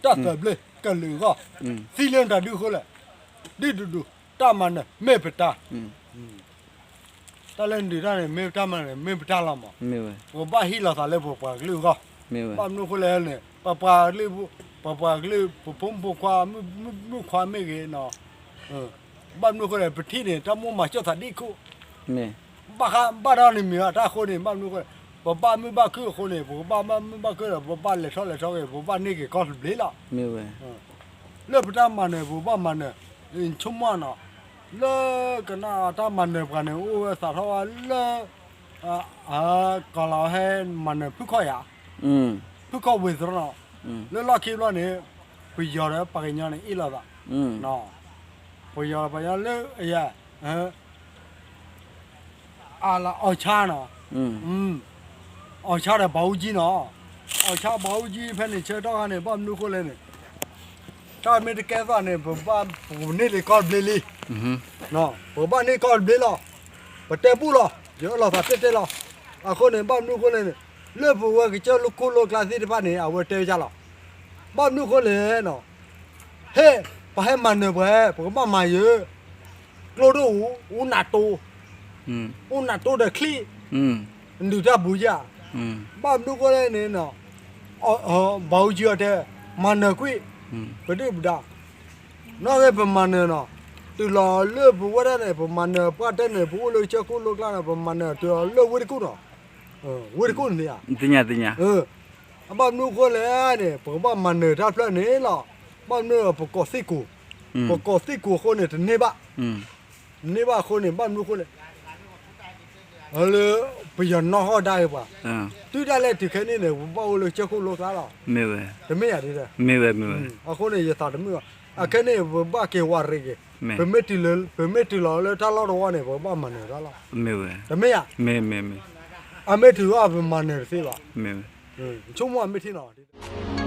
တၢ်သၢဘျ့ကလုာ်အဂီၢ်, သံလၢနတၢ်ဒုးအဃိလဲၣ်, ဒုးဒုးဒုး တၢ်မၤနၢၤမ့ၢ်ပတၢ် တၢ်လၢနဒုးတၢ်န့ၣ် မ့ၢ်တၢ်မၤနၢၤ မ့ၢ်ပတၢ်လီၤမး, ပကဘၣ်ဟ့ၣ်လီၤသးလၢပပှၤကလုာ်အဂီၢ်, ဘၣ်မနုၤအဃိလဲၣ်န့ၣ် ပပှၤကလုာ်, ပပှၤကလုာ် ပဖိမုၣ်ဖိခွါ မုၣ်ခွါမ့ၢ်ဂ့ၤနီၤ, ဘၣ်မနုၤအဃိလဲၣ် ပထံၣ်န့ၣ် တၢ်မိၣ်မၤကၠီၣ်သးဒ်ခိၣ် ဘၣ်ဃးဘၣ်ဒီးန့ၣ်မ့ၢ်အတၢ်အဃိန့ၣ် ဘၣ်မနုၤအဃိလဲၣ်, ပဘၣ်မုာ်ဘၣ်ခုၣ်အဃိန့ၣ် ပကဘၣ်မုာ်ဘၣ်ခုၣ်ဒီး ပဘၣ်လဲၤထီၣ်လဲၤထီက့ၤ ပဘၣ်န့ၢ်က့ၤကီၢ်တဘျ့လီၤ. လၢပတၢ်မၤနၢၤ ပဘၣ်မၤနၢၤ, ဆိကမိၣ်နီၤ, လၢကနၣ်တၢ်မၤနၢၤပှၤန့ၣ် အိၣ်ဝဲသးထီၣ်ဝဲလၢ ကီၤလၤဝါဟဲမၤနၢၤဖုခီၣ်ယၤ, ဖုခီၣ်ဝ့ၤသရီနီၤ, လၢလီၢ်ခံဘျီန့ၣ် ပယီၤဒီးပှၤကညီန့ၣ်အ့ၣ်လိာ်သး, ပယီၤဒီးပှၤကညီလၢအယၤ အလီၤအီၣ်ဆါနီၤ, အီၣ်ဆါဒီးဘၣ်အူကၠံနီၤ, အီၣ်ဆါဘၣ်အူကၠံဖဲန့ၣ်ဆၢကတီၢ်ခါန့ၣ် ဘၣ်မနုၤအဃိလဲၣ်န့ၣ် တၢ်မ့ၢ်တကဲသးန့ၣ် ပဘၣ်ပကန့ၢ်လံကီၢ်တဘျ့လံ, ပကဘၣ်န့ၢ်ကီၢ်တဘျ့လီၤ, ပတဲဘူၣ်လီၤ ယအၢၣ်လီၤသးတဲတဲလီၤ, အဃိန့ၣ် ဘၣ်မနုၤအဃိလဲၣ်န့ၣ် လၢပဝဲကစၢၢ်လိာ်ခိၣ်လိာ်ကျါသ့ၣ်တဖၣ်န့ၣ် အဝဲတဲဝဲဒ်လီၤ, ဘၣ်မနုၤအဃိလဲၣ်နီၤ ဟဲ ပှၤဟဲမၤနၢၤပှၤ ပကဘၣ်မၤယၢၤ, ကျိဒိၣ်အူ အူနးတိ, အူနးတိဒီးချံ, နုာ်တၢ်ပူၤယၤ, ဘၣ်မနုၤအဃိလဲၣ်န့ၣ် ဘၣ်အူကၠံအီၤတဲ, မၤနၢၤကွံာ်, ပဒုၣ်ပဒါ, နီၢ်ဂ့ၤပမၤနၢၤနီၤ, တုၤလီၤလၢပဝဲဒၣ်န့ၣ် ပမၤနၢၤပှၢ်တဲန့ၣ် ပအိၣ်လၢကစၢၢ်ခိၣ်လိာ်ကျါန့ၣ် ပမၤနၢၤတုၤလီၤလၢဝ့ၢ်တကူၣ်နီၤ, ဝ့ၢ်တကူၣ်န့ၣ်ဧါ, သ့ၣ်ညါသ့ၣ်ညါ အဘၣ်မနုၤအဃိလဲၣ်န့ၣ် ပကဘၣ်မၤနၢၤတၢ်ဖျၢၣ်န့ၣ်လီၤ, ဘၣ်မနုၤပကိးသ့ၣ်ကိး, ပကိးသ့ၣ်ကိးအဃိန့ၣ် တန့ၢ်ဘၣ်, တန့ၢ်ဘၣ်အဃိန့ၣ် ဘၣ်မနုၤအဃိလဲၣ်, လၢ ပယီၤနီၣ်ဟီၣ်ဒါက့ၤပှၤ, တုၤဒၣ်လဲာ်တုၤခဲန့ၣ်န့ၣ် ပဘၣ်အိၣ်လၢကစၢၢ်ခိၣ်လိာ်ကျါလီၤ, တမ့ၢ်ယၤဒ်လဲၣ်, အဃိန့ၣ် ယသးတမုာ်ဘၣ်, အခဲန့ၣ် ပဘၣ်က့ၤဝးရ့က့ၤ, ပမ့ၢ်တုၤလီၤလၢတၢ်လီၢ်တဝီန့ၣ် ပကဘၣ်မၤနၢၤတၢ်လီၤ, တမ့ၢ်ယၤ, အမ့ၢ်တုၤအီၤ ပမၤနၢၤတသ့ဘၣ်, ဆိကမိၣ်အမ့ၢ်ထံၣ်နီၤ